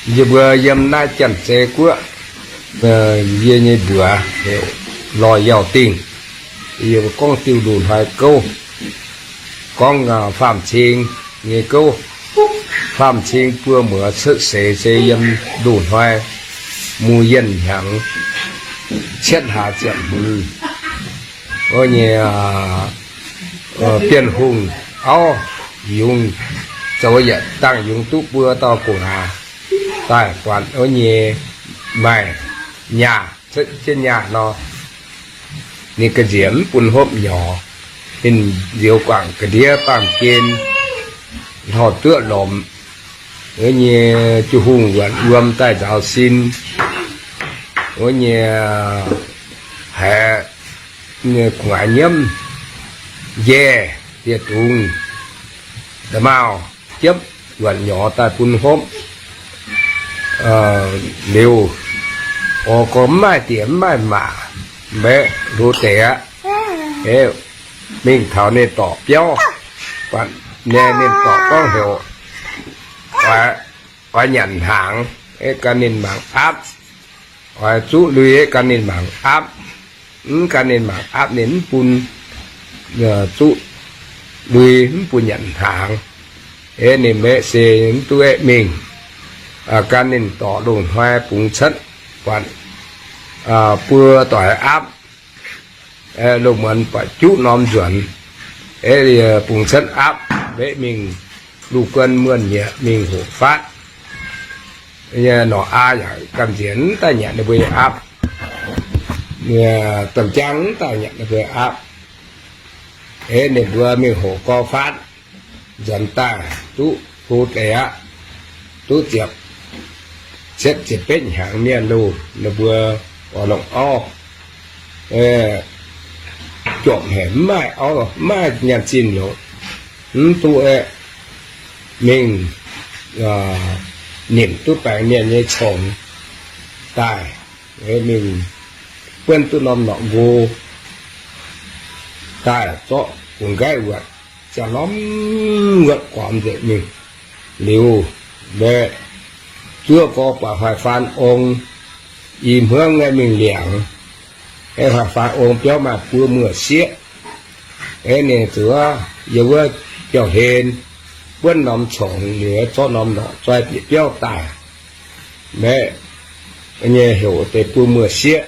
Yie mbuo yiem naaiv Janx-Zei guoqv, yie nyei mbuox heuc Lorh Yauh Dingh. Yie gorngv diuh nduqc hnoi gouv, gorngv Faam-Cing nyei gouv. Faam-Cing buo muoz cuotv seix se yiem nduqc hnoi Mungz Yienh hnyangx cietv hlaax ziepc hmz wuov nyei, Bienh Hungh auv yungz zoux yietc dangh yungz duqv buo dauh gu'nguaaz daaih buatc wuov nyei maaih nyaah, cuotv jienv nyaah nor, ninh ga'nziex mv bun hopv nyorx. Ninh nzioux guangc ga'ndiev baamh gen, hlorh duoqv lomc, wuov nyei jiu hungh wuonc wuom daaih nzaaux sin, wuov nyei haiz gu'nguaaz nyiemv, njaih dieh dungz, da'maauh jiepv wuonc nyorx daaih bun hopv liuz, oix gorngv mv maaih diex mv maaih maac, mbaeqc hlo deix aqv. Mingh taux ninh dorc biauv, buatc ninh dorc gorngv heuc, oix nyanc hnaangx, gan ninh mangc aapv. Oix zuqv lui, gan ninh mangc aapv. Mv gan ninh mangc aapv, ninh mv bun zuqv lui, mv bun nyanc hnaangx. Ninh mbaeqc se mv duqv aeqv, mingh gan ninh dorc loz-hnoi bungx cuotv buatc buo doix aapv, loz-muonz buatc juqv norm nzuonx. Bungx cuotv aapv, mbaeqc mingh luv guon muonh nyieqc mingh hoqc faatv. Norqc aa yaac gamh nziex mv daaih nyanc ninh mbuo nyei aapv. Domh jaang mv daaih nyanc ninh mbuo nyei aapv. Ninh mbuo mingh hoqc gorx faatv, nzuonx daaih duqv hlo deix aqv. Duqv ziepc, cietv ziepc betv hnyangx mienh loh, ninh mbuo oix longc auv juopc haic, mv maaih auv, mv maaih nyaanh zinh longc, mv duqv aeqv, mingh nimc duqv baengc mienh nyei congx daaih, mingh buonv duqv norm norqc nqo daaih zorqv bungx nqaiv wuotc, ziangh norm wuotc guaix nzengc mingh. Liuz, mbaeqc zuov gorx buatc Huaai Faan Ong i hmuangv nyei mingh liangx. Aeqv, Huaai Faan Ong biauv maaih buo muoz-sieqv. Aeqv, ninh zuqc yiem wuov biauv-hlen buonv norm congx, ninh zorqv norm norqc zoi bieqc biauv daaih. Mbaeqc nyei heuc deix buo muoz-sieqv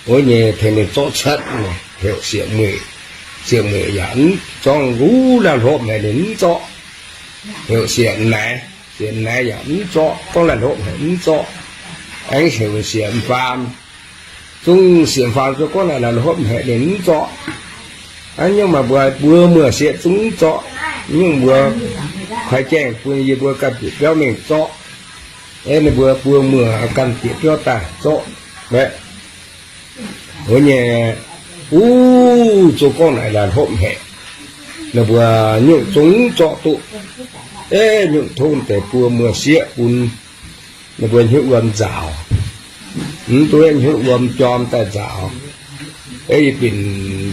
wuov nyei tengx ninh zorqv cuotv, heuc Sieqv Mueic. Sieqv Mueic yaac mv zorqv, nqaai la'hlopv haic ninh mv zorqv. Heuc Sieqv Naaiv, Sieqv Naaiv yaac mv zorqv, gorngv la'hlopv haic mv zorqv. Aengx heuc Sieqv M'Faam, zungv Sieqv M'Faam zungv gorngv naaic la'hlopv haic ninh mv zorqv. Hnangv nyungc maaih mbuo, mbuo muoz-sieqv zungv mv zorqv. Nyungc mbuo koi gaengh bun yie mbuo ganh bieqc biauv mingh zorqv. Aeqv, ninh mbuo buo muoz ganh bieqc biauv daaih zorqv. Mbaeqc wuov nyei, uv, zungv gorngv naaic la'hlopv haic. Ninh mbuo nyungc zungv mv zorqv duqv. Aeqv, nyungc tov deix buo muoz-sieqv bun ninh mbuo hnyouv wuom nzaaux. Mv duqv hnyouv wuom jorm daaih nzaaux. Aeqv, yie binc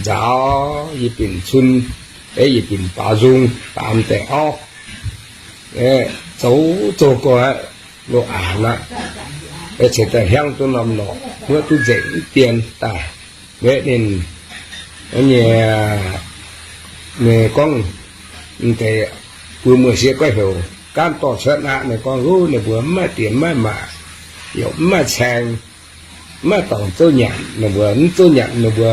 nzaaux, yie binc cun, aeqv, yie binc baaux nzung, baaux deix auv. Aeqv, zoux zoux gorx aqv, loz-aanx aqv. Aeqv, cingx daaih hiuangv duqv norm norqc, huotv duqv nzengc mv dien daaih. Mbaeqc ninh, ninh nyei, ninh gorngv, deix buo muoz-sieqv gorngv heuc gaanv dorh cuotv aqv. Ninh gorngv, uv, ninh mbuo mv maaih diex mv maaih maac, yaac mv maaih caeng, mv maaih dorngx zouv nyanc. Ninh mbuo mv zouv nyanc, ninh mbuo,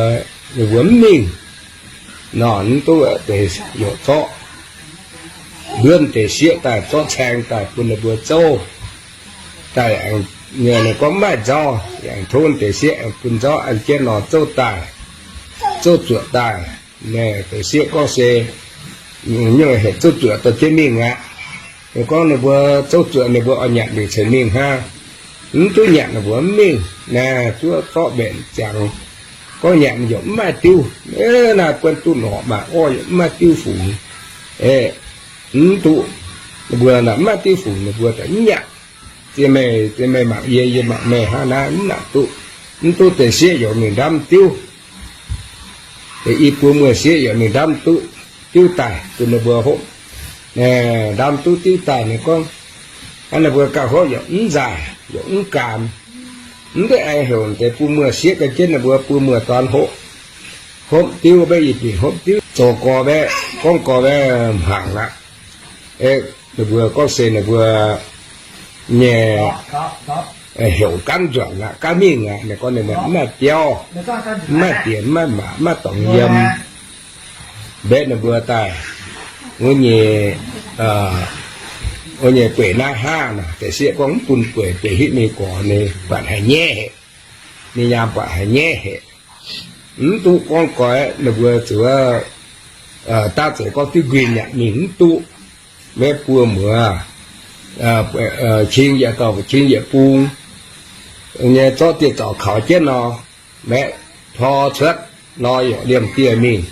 ninh mbuo mv mingh. Nor mv duqv deix youc zorqv, nduov deix sieqv daaih zorqv caeng daaih bun ninh mbuo zouv. Daaih aengx, ninh gorngv mv maaih nzauv, aengx tov deix sieqv aengx bun nzauv an jienv nor zouv daaih, zouv zuoqc daaih. Naaiv deix sieqv gorngv se, nyungc heuc zouv zuoqc dorh jienv mingh aqv. Ninh gorngv ninh mbuo zouv zuoqc ninh mbuo oix nyanc liuz ceix mingh hnangv. Mv duqv nyanc ninh mbuo mv mingh. Naaiv zuov zorqv mbenc ziangx, gorngv nyanc yaac mv maaih diuv. Naaiv buonv duqv norqc maaih orv yaac mv maaih diuv fungx. Mv duqv, ninh mbuo naaic mv maaih diuv fungx ninh mbuo daaih mv nyanc. Ziex meih, ziex meih mangc yie, yie mangc meih hnangv naaiv mv nangc duqv. Mv duqv deix sieqv yaac mingh ndamv diuv. Deix i buo muoz-sieqv yaac mingh ndamv duqv diuv daaih bun ninh mbuo hopv. Ndamv duqv diuv daaih ninh gorngv, Hnangv ninh mbuo gauh hopv yaac mv nzaaih, yaac mv gaam. Mv duqv aengx heuc deix bun muoz-sieqv ga'jienv ninh mbuo bun muoz-dorn hopv. Hopv diuv mbaeqv i bieqc hopv diuv zoux gorx mbaeqv, gorngv gorx mbaeqv hmangc aqv. Ninh mbuo gorngv se ninh mbuo nyei heuc gaanv nzuonc aqv, gaanv mingh aqv. Ninh gorngv ninh mbuo mv maaih biauv, mv maaih diex, mv maaih maac, mv maaih dorngx yiem. Mbaeqv ninh mbuo daaih wuov nyei, wuov nyei gueic naaiv hnangv nor, deix sieqv gorngv mv bun bueix, bieqc hitv ninh gorx, ninh buatc haiz nyaiv heqc, ninh nyaam buatc haiz nyaiv heqc. Mv duqv gorngv goix ninh mbuo zuqc daav zeiz gorngv diuv nquin yaac mingh mv duqv. Mbaeqv buo muoz, cing yietc dorngx, cing yietc bung nyei, zorqv dieh zaux kaux jienv nor, mbaeqv tor cuotv nor, yaac liemh dieh mingh.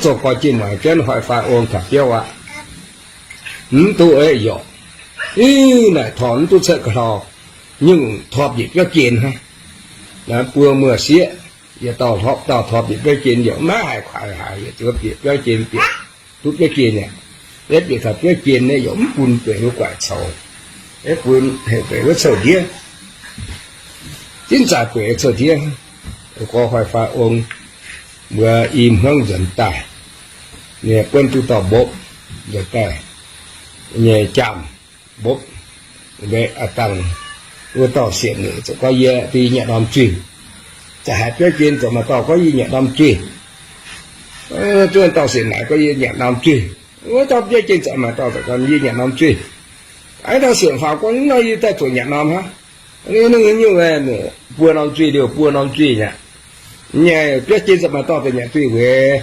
Zoux gorx jiex muangx jienv Hoic Faam Ong taux biauv aqv. Mv duqv yaac, ih, naaic torpc mv duqv cuotv ga'hlau, nyungc torpc bieqc biauv jien hnangv. Naaiv buo muoz-sieqv yietc dauh hlopv dauh torpc bieqc biauv jien, yaac maiv haih kuaix haaix, yietc zuqc bieqc biauv jien, bieqc duqv biauv jien aqv. Mbaeqv bieqc taux biauv jien nyei, yaac mv bun bueix wuov guaaic coux, mv bun heuc bueix wuov coux ndiev. Zinh zaac bueix coux ndiev, gorx Hoic Faam Ong mbuo i hmuangv nzuonx daaih, ninh buonv duqv dauh mbopv nzuonx daaih nyei jaamh mbopv, mbaeqv a'dangh wuov dauh sienx ninh ziouc gorngv, yie duqv nyanc norm zuih. Zaqc haiz biauv jien ziouc maaih dauh gorngv yie nyanc norm zuih. Duqv dauh sienx naaic gorngv yie nyanc norm zuih. Wuov dauh biauv jien ziouc maaih dauh ziouc gorngv yie nyanc norm zuih. Aa, dauh sienx faaux gorngv nor yie daaih zuqc nyanc norm hnangv. Ninh nyungc buo norm zuih liouh, buo norm zuih nyei. Nyei biauv jien ziouc maaih dauh daaih nyanc zuih weic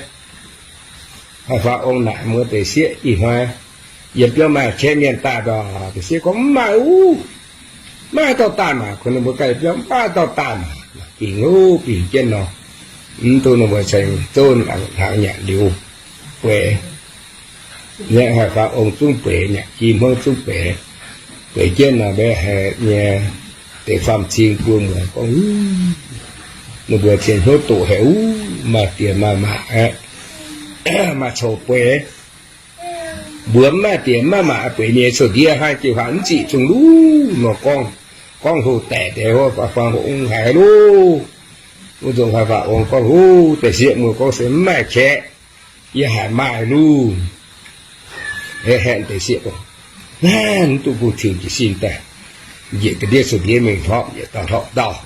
Hoic Faam Ong naaic mbuo deix sieqv, ih hnoi yiem biauv maaih qaqv mienh daaih mv baac deix sieqv gorngv mv maaih uv, mv maaih dauh daaih maah. Kungx ninh mbuo ganh biauv mv maaih dauh daaih maah. Bingx uv bingx jienv nor, mv duqv ninh mbuo ceng zunv hnaangx nyanc liuz bueix. Nyei Hoic Faam Ong zungv bueix, nyanc i hmuangv zungv bueix. Bueix jienv nor mbaeqv haiz nyei deix faam-cing buo muoz gorngv, ninh mbuo cien hnyouv doqc haic uv, maaih diex maaih maac aqv, maaih coux bueix. Mbuo mv maaih diex mv maaih maac bueix nyei coux ndiev hnangv, jiex faaux mv ziqc zungh luv nor gorngv. Gorngv hlo daic deix, Hoic Faam Ong haiz loh. Wuov nzunc Hoic Faam Ong gorngv, huv, deix sieqv muoz gorngv se mv maaih qaqv, yie haiz maaih luh. Haeqv deix sieqv gorngv, naaiv mv duqv bungx cing jiez sin daaih, njiec ga'ndiev coux ndiev mingh hlorpv yietc dauh hlorpv dauh,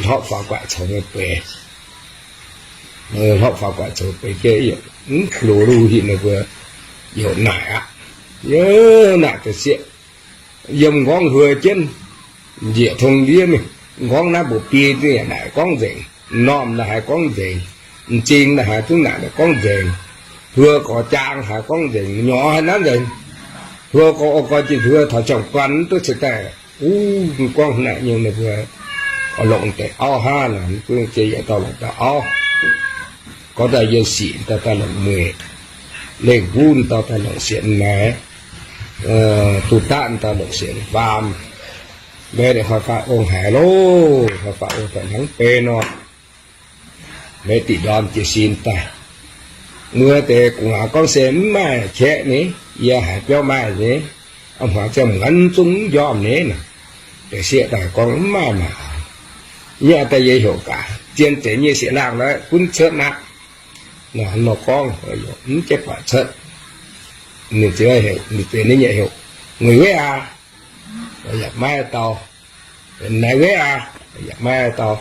hlorpv faaux guaaic coux nyei bueix. Hlorpv faaux guaaic coux bueix jienv, mv loz luh hitv ninh mbuo youc naaic aqv. Yie naaic deix sieqv yiem m'nqorngv hluo jienv, njiec tong ndiev mingh, m'nqorngv naaiv mbuoqc biei zingh yaac naaic gorngv nzengc, m'normh naaic haiz gorngv nzengc, m'zing naaic haiz zungv naaic gorngv nzengc, hluo gorx jaang haiz gorngv nzengc, nyorx haiz nanv nzengc, hluo gorx o gorx jiex hluo taux ziangh guan mv duqv cingx daaih. Uv, gorngv naaic nyei ninh mbuo oix longc deix auv hnangv naaic, mv duqv jiex yietc dauh longc dauh auv. Gorngv daaih yie sic daaih daaih longc mueic, lengh wuov dauh daaih longc sienx naaic, duqv daqv dauh longc sienx faam. Mbaeqv deix Hoic Faam Ong haiz loh, Hoic Faam Ong daaih hnangv beiv nor, mbaeqv diqc ndorm jiez sin daaih. Wuov deix gu'nguaaz gorngv se mv maaih qaqv ni, yie haiz biauv maaih ni, a'hmuangx ziangh muonz zungv mv njormh ni. Deix sieqv daaih gorngv mv maaih maah. Nyei daaih yie heuc gaax, zien zeiz nyei sieqv-laangh naaiv gunv cuotv aqv. Nor gorngv, mv jaiv buatc cuotv. Ninh ziouc heuc, ninh ziouc ninh nyei heuc, Ngueic wetv aqv. Yaac maiv dau. Naaic wetv aqv. Yaac maiv dau.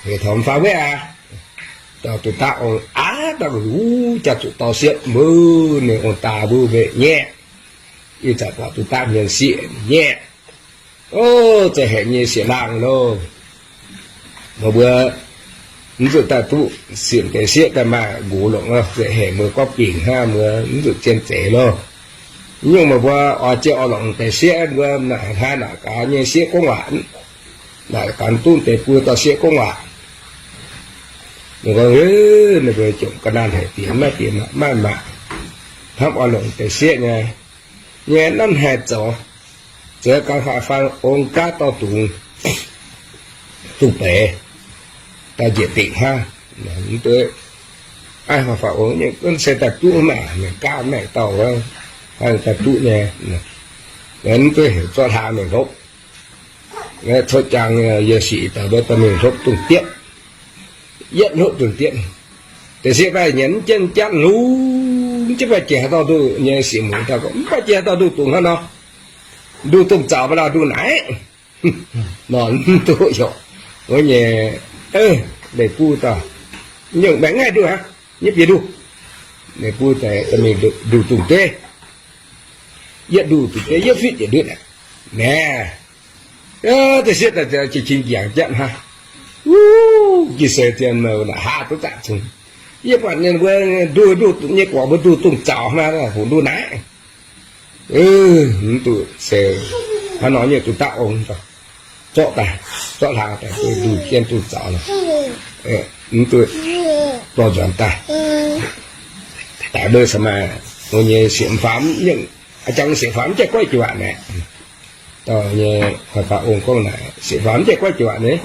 Heuc Taux Faam wetv aqv. Dauh duqv daqv ong aqv, dangh wuov jaax zuqc dorh siepv mbuo, ninh ong-daa mbuo mbeqc nyei. Ih zanc buatc duqv daqv hmien sieqv nyei. O, zeiz haic nyei sieqv-laangh loh. Meih mbuo mv zuqc daaih duqv sienx deix sieqv daaih maaih nqox longc, zeiz haic, mbuo gorngv bingx hnangv, mbuo mv zuqc zien zeiz loh. Nyungc meih mbuo oix jiex oix longc deix sieqv, mbuo naaic hnangv naaic gaax nyei sieqv gorngv waac, naaic gaax duqv deix buo dauh sieqv gorngv waac. Ninh mbuo, ninh mbuo jomc ga'naanh haic, diex maiv diex, maac maiv maac, hnamv oix longc deix sieqv nyei. Nyei nanv haic zoux, zoux gaax Hoic Faam Ong gaav dorh dungz duqv beix, daaih njiec dingc hnangv. Mv duqv, Hoic Faam Ong nyei gunv se daaih duqv maah, ninh gaav maengc dauh wuov, daaih duqv nyei. Mv duqv heuc zorqv hlaax mingh hlopv. Cuotv jangx yie sic dauh mbuo dorh mingh hlopv dungz dietv. Yietv hlopv dungz dietv. Da'sieqv daaih nyienz jienv jatv hlo, mv jienv baac jiex haaix dauh nduqc nyei. Siec mueiz daaih gorngv, mv baac jiex haaix dauh nduqc dungz hnangv nor. Nduqc dungz zaux maiv lauh, nduqc naaic. Nor mv duqv heuc. Wuov nyei, leih buv dauh, nyungc maengx ngaih nduqc aqv, nyei bieqc nduqc. Leih buv daaih dorh mingh nduqc dungz dietv. Yietv nduqc dungz dietv, yietv fitv yietc ndutv aqv. Naaic, da'sieqv daaih jiex qin njiangx jatv hnangv. Wuov, gih seix zien mouc naaic haav duqv zanc cungx. Yie buatc ninh mbuo nduqc, nduqc nyei guangc mbuo nduqc dungz zaux hnangv, hungh nduqc naaic. Mv duqv se hnangv nor nyei, duqv daqv ong zorqv daaih, zorqv hlaax daaih duqv nduqc jienv dungz zaux nor. Mv duqv dorh nzuonx daaih. Daaih mbuo sa maaih wuov nyei sieqv faam, jangx sieqv faam mv jaiv goiv jiex waac naaic. Dauh nyei hoic faaux ong gorngv naaic, sieqv faam mv jaiv goiv jiex waac naaic.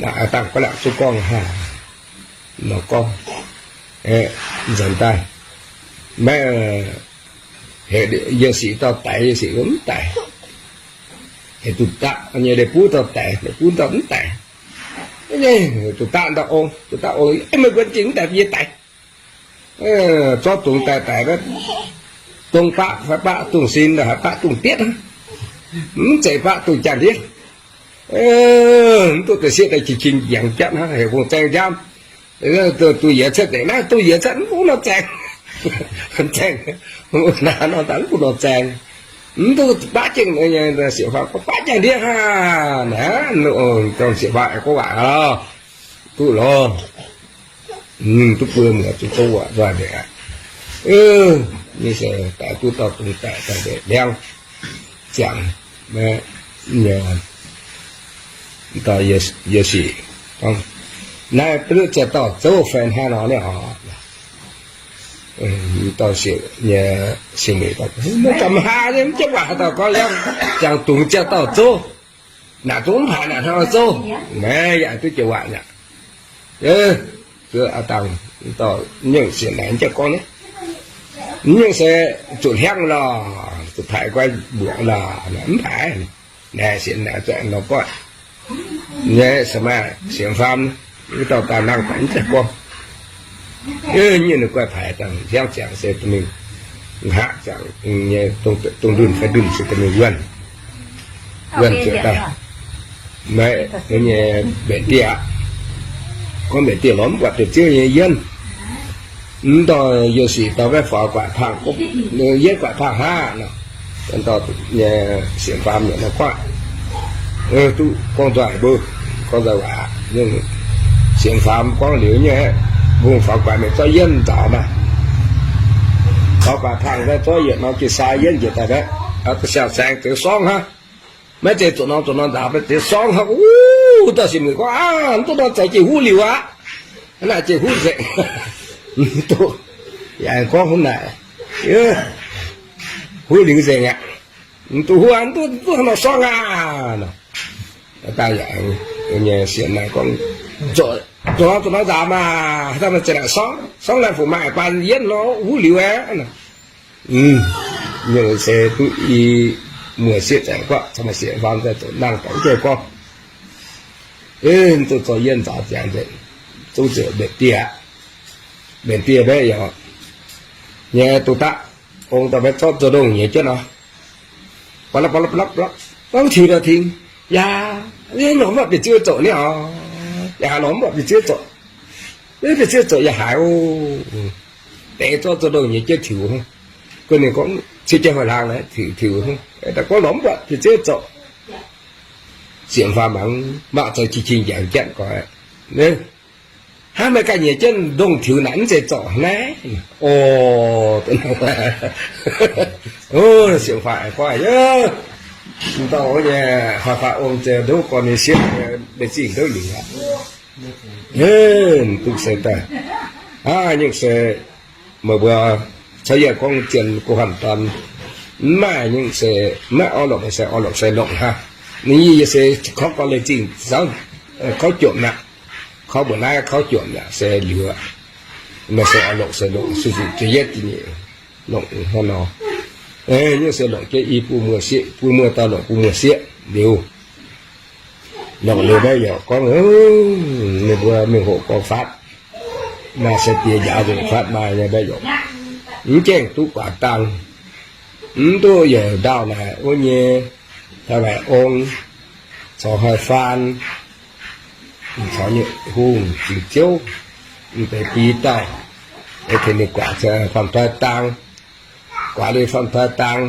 Naaic dangh gorngv laangc zuqc gorngv hnangv nor gorngv, nzuonx daaih, maiv heuc yie sic dauh daic, yie sic mv daic. Heuc duqv daqv nyei leih buv dauh daic, leih buv dauh mv daic. Duqv daqv dauh ong, duqv daqv ong, meih mbuo zingh mv daic, yie daic. Zorqv dungz daaih daic, dongh baqv fai baqv dungz sin, haaix baqv dungz dietv, mv zeiz baqv dungz jaa-ndiev. Mv duqv da'sieqv daaih qin qin njiangx jatv hnangv, heuc hungh zaeng njaamv. Duqv yietc cuotv nzengc naaiv, duqv yietc cuotv mv bung nor zaeng. Zaeng, naaiv nor daaih mv bung nor zaeng. Mv duqv baqv jienv, sieqv faam baqv jaa-ndiev hnangv naaic, dongh sieqv faam aengx gorngv waac lorh. Duqv lorh. Duqv buo muoc zuqc gorngv waac nzoih nzengc aqv. Nyei se daaih duqv dauh dungz daaih daaih nzengc liangv ziangx. Dauh yie sic gorngv, naaiv duqv ziouc dauh zouv fai hnangv nor niaa oc. Dauh siec nyei sieqv mueiz gorngv, mv gamh haa nyei, mv jienv waac haaix dauh gorngv liangv, ziangx dungz ziouc dauh zouv. Naaic zungv mv haiz naaic hnangv zouv. Naaiv yaac duqv jiex waac mi'aqv. Aa dangh, dauh nyungc siec naaic mv jienv gorngv ni, nyungc se zuqc hliangv lorh, zuqc taaih guai mbuoqc lorh, mv haiz. Naaic siec naaic zuqc nor goiv nyei, se maaih siec faam, wuov dauh daaih nangh daaih mv jienv gorngv. Nyungc ninh guai paaix dangh hliangv ziangx se da'mingh hngaqv ziangx nyei, dongh ndunh fai ndunh se da'mingh wuonh. Wuonh ziouc daaih, maiv nyei mbenc dieh aqv. Gorngv mbenc dieh lorz mv buatc deix ziouv nyei yienv. Mv dorh yie sic dorh maiv faaux guaaic pangh, yienv guaaic pangh hnangv nor. Dorh nyei sienx faam nyei nor guaaic, duqv gorngv nzoih mbuo, gorngv nzoih waac. Sienx faam gorngv liuz nyei, mbuo faaux guaix mingh zorqv yienv nzaaux maah. Faaux guaix pangh daaih zorqv yietc norm jiex sai yienv njiec daaih mbaeqv, siang-saeng zeix sorngv hnangv. Maiv zeiz zuqc norm zuqc norm nzaaux, maiv zeiz sorngv hnangv. Wuov dauh sienx mueiz gorngv, aav, mv duqv nor, zeix jiex huv liuz aqv. Naaiv jiex huv nzengc. Mv duqv. Yaac gorngv haaix naaic, huv liuz nzengc aqv. Mv duqv huv, mv duqv, mv duqv hnangv nor sorngv aqv. Daaih yaac nyei sienx naaic gorngv, zuqc norm zuqc norm nzaaux maah, haaix dauh maaih zeix naaic sorngv, sorngv naaic fuqv maaih baan yienv nor huv liuz aqv. Nyungc se duqv i muoz-sieqv zaengc guav, caux maaih sienx faam daaih zoux nangh daaih mv gaengh gorngv. Duqv zorqv yienv nzaaux ziangx nzengc, zungv ziouc mbenc dieh aqv. Mbenc dieh mbaeqv yaac nyei duqv daqv, ong dauh mbaeqv zorqv zoux ndongh nyei jienv nor. Ba'lapv ba'lapv ba'lapv, gorngv tiux nor tingx. Yaac, lorz mv buatc bieqc ziouv zoqc ni oc. Yaac haiz lorz mv buatc bieqc ziouv zoqc. Bieqc ziouv zoqc yaac haiz oc. Deix zorqv zoux ndongh nyei jienv tiux hnangv. Guon ninh gorngv cie jienv hoic hlang naaiv tiux tiux hnangv. Daaih gorngv lorz mv buatc bieqc ziouv zoqc. Sienx faam mangc, mangc zoux qiex qiex njiec jatv gorx. Hnangv meih ganh nyiex jienv ndongh tiux naaic mv zeiz zorqc naaiv. O, sienx faam gorngv, dauh nyei hoic faam ong zeix nduqv gorn nyei sienx, maiv zingh nduqv liuz aqv. Duqv se daaih, aav, nyungc se meih mbuo caux yie gorngv zien guh hanh dorn, mv maaih nyungc se, mv maaih orn longc se orn longc se longc hnangv. Ninh yie se kouv gorn leiz zingh, kouv jomc mi'aqv. Kouv mbuo naaiv kouv jomc mi'aqv se liuz aqv. Meih se orn longc se longc, zuqc zuqc za'yietv longc hnangv nor. Nyungc se longc jienv i buo muoz sieqv, buo muoz dauh longc buo muoz sieqv liuz, longc liuz mbaeqv youc gorngv, ninh mbuo mingh hoqc gorngv faatv, maaih sai-diex njaaux nzengc faatv maaih nyei mbaeqv youc, mv gaengh duqv guaax dang, mv duqv youc ndaauh naaic wuov nyei, taux naaic ong, caux hoi faan, caux nyei hungh zingx ziouv, mv deix bic dauh, tengx ninh guaax faam-toi dang, guaax liuz faam-toi dang,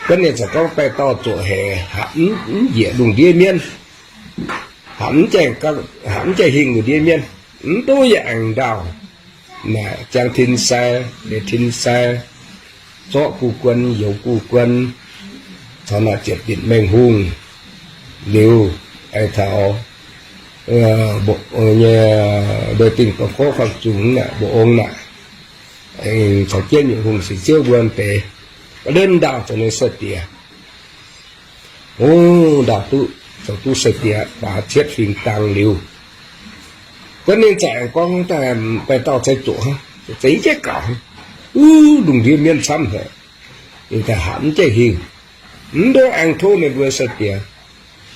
guonv ninh ziouc gorngv baeqc dauh zuoqc haic, hapv mv njiec lungh ndiev mienv, hapv mv jaeng, hapv mv jaeng hingh lungh ndiev mienv, mv duqv yaac aengx ndaauh. Naaic ziangh tin sai, leiz tin sai, zorqv guv guon, youz guv guon, caux naaic ziepc dinc mengh hungh liuz, aengx taux nyei mbuo dingh dorn gorqv faam-zungx naaic, mbuo ong naaic, caux jienv nyungc hungh zingx ziouv mbuo deix, ga'ndiev ndaauh zoux nyei sai-diex. O, ndaauh duqv, zoux duqv sai-diex faaux cietv fingx dang liuz, guonv ninh za'gengh gorngv daaih baeqc dauh zeix zuqc, zeix jienv gaux, uv, lungh ndiev mienv camv haic, ninh daaih hapv mv jaeng hingh, mv duqv aengx tov ninh mbuo sai-diex.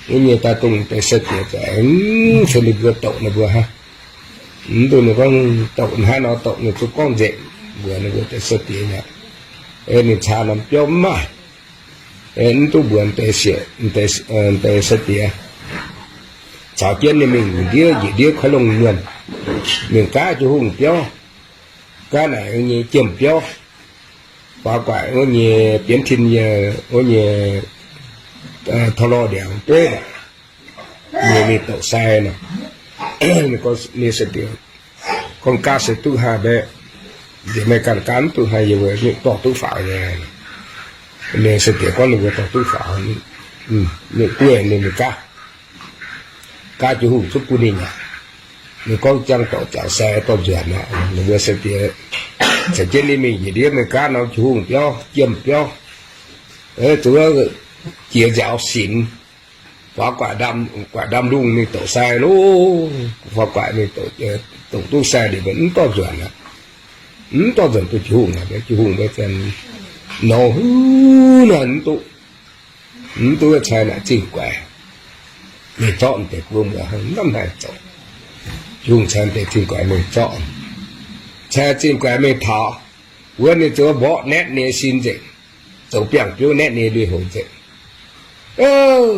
Wuov nyei daaih dongh deix sai-diex za'gengh ceix ninh mbuo douc ninh mbuo hnangv. Mv duqv ninh gorngv douc hnangv nor douc ninh zuqc gorngv nzengc mbuox ninh mbuo deix sai-diex aqv. Ninh caa norm biauv mv maaih, mv duqv mbuox deix sieqv, deix sai-diex caux jienv ninh mingh njiec ndiev, njiec ndiev koiv longh muonh, mingh gaav jiu hungh biauv, gaav naaic nyei jiem biauv, faaux guaaic wuov nyei bienx tin nyei wuov nyei taux lorh ndiangx dueiv, mingh douc sai nor, ninh gorngv, ninh sai-diex gorngv gaav se duqv haaix mbaeqc, nziex meih ganh gaav mv duqv haaix, yie mbuo mingh dorh duqv faaux nyei. Ninh sai-diex gorngv ninh mbuo dorh duqv faaux, ninh dueiv ninh mingh gaav, gaav jiu hungh cuotv bun ninh aqv. Ninh gorngv jangx dorc jangx sai dorh nzuonx aqv. Ninh mbuo sai-diex caux jienv ninh mingh njiec ndiev mingh gaav norm jiu hungh biauv, jiem biauv, zuqc jiex nziaaux sinx, faaux guaaic ndamv lungh mingh douc sai loh, faaux guaaic mingh douc duqv sai liuz mv dorh nzuonx aqv. Mv dorh nzuonx duqv jiu hungh aqv. Jiu hungh mbuo norm huv nor mv duqv, mv duqv cai naaic zingh guaix mingh zorqv deix guoqv muoz hnangv, hnamv haaix zoux. Jiu hungh cai deix zingh guaix mingh zorqv, cai zingh guaix mingh taux, wuov ninh zoux mborqv naetv ninh nyei sin nzengc, zoux biangh biouv naetv ninh nyei lui-houx nzengc.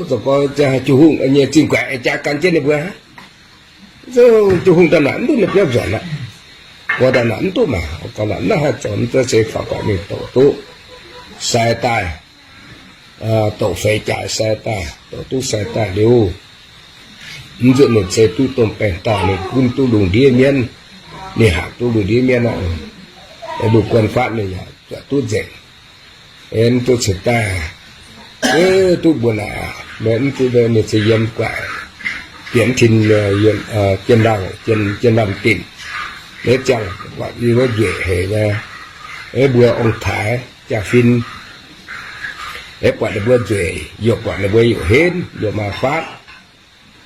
Zoux gorngv jiu hungh nyei zingh guaix jaa gan jienv ninh mbuo hnangv. Jiu hungh daaih naaic mv duqv ninh biauv nzuonx aqv. Gorngv daaih naaic mv duqv maah, gorngv naaic mv haih zoux, mv duqv se faaux guaaic mingh douc duqv sai daaih, douc feix jaaix sai daaih, douc duqv sai daaih liuz, mv nzunc ninh se duqv domh baengc dauh, ninh gunv duqv lungh ndiev mienv, ninh hapv duqv lungh ndiev mienv aqv. Mbuo guon fatv ninh yaac zuotc duqv nzengc. Mv duqv ceix daaih, duqv mbuo naaic, mv duqv ninh se yiem guaaic bienx tin, jien laanh, jien laanh dinc. Mv ziangh buatc yie wuov nzueic haic nyei, mbuo ong-taaix jaa-fin, buatc ninh mbuo nzueic, yaac buatc ninh mbuo yaac henv, yaac maaih faatv,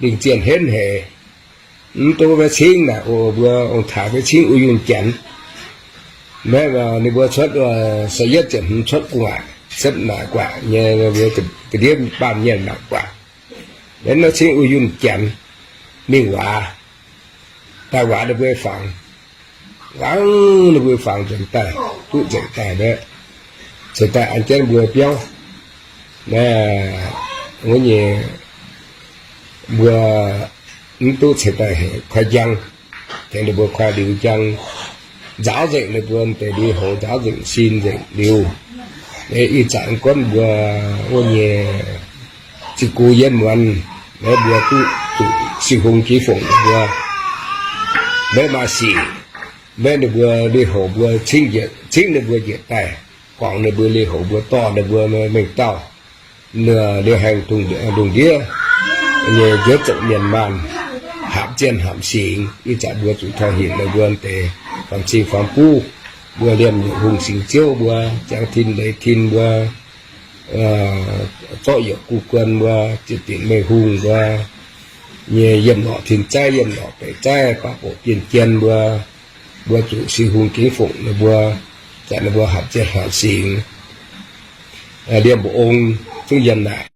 lingh zienh henv haic. Mv duqv maiv cingv naaic, o, mbuo ong-taaix maiv cingv uix yunh janx. Maiv, ninh mbuo cuotv, se yietv ziepc hmz cuotv gu'nguaaic, setv naaic guaaic nyei, mbuo ga'ndiev baamh mienh mangc guaaic. Maiv cingv uix yunh janx, mingh waac, daaih waac ninh mbuo fangx, waac ninh mbuo fangx nzuonx daaih, duqv nzengc daaih mbaeqv, ceix daaih an jienv mbuo biauv. Wuov nyei mbuo mv duqv ceix daaih heuc koi njang, tengx ninh mbuo koi liuz njang, nzaaux nzengc ninh mbuo deix lui-houx, nzaaux nzengc sin nzengc liuz, ih zanc gorngv mbuo wuov nyei ziqc gux yienv muonz, mbuo duqv zuqc Singx Hungh Ginv Fongc ninh mbuo, maiv maaih sic, maiv ninh mbuo lui-houx mbuo cingv, cingv ninh mbuo njiec daaih, guangc ninh mbuo lui-houx mbuo, dorh ninh mbuo mingh dauh liouh haengh lungh ndiev nyei njoux zoqc mienh maanh, hapv zienh hapv singx. Ih zanc mbuo zuqc tauh hinc ninh mbuo deix faam-cing faam-buv, mbuo liemh nyungc hungh singx ziouv mbuo, ziangh tin leiz tin mbuo, zorqv youc guv guon mbuo, ziepc dinc mengh hungh mbuo nyei yiem lorqc tin zaiv, yiem lorqc deic zaiv, baav boqc jien jien mbuo, mbuo zuqc Singx Hungh Ginv Fongc ninh mbuo, zanc ninh mbuo hapv zienh hapv singx. liemh mbu'ong zungv yiem naaic.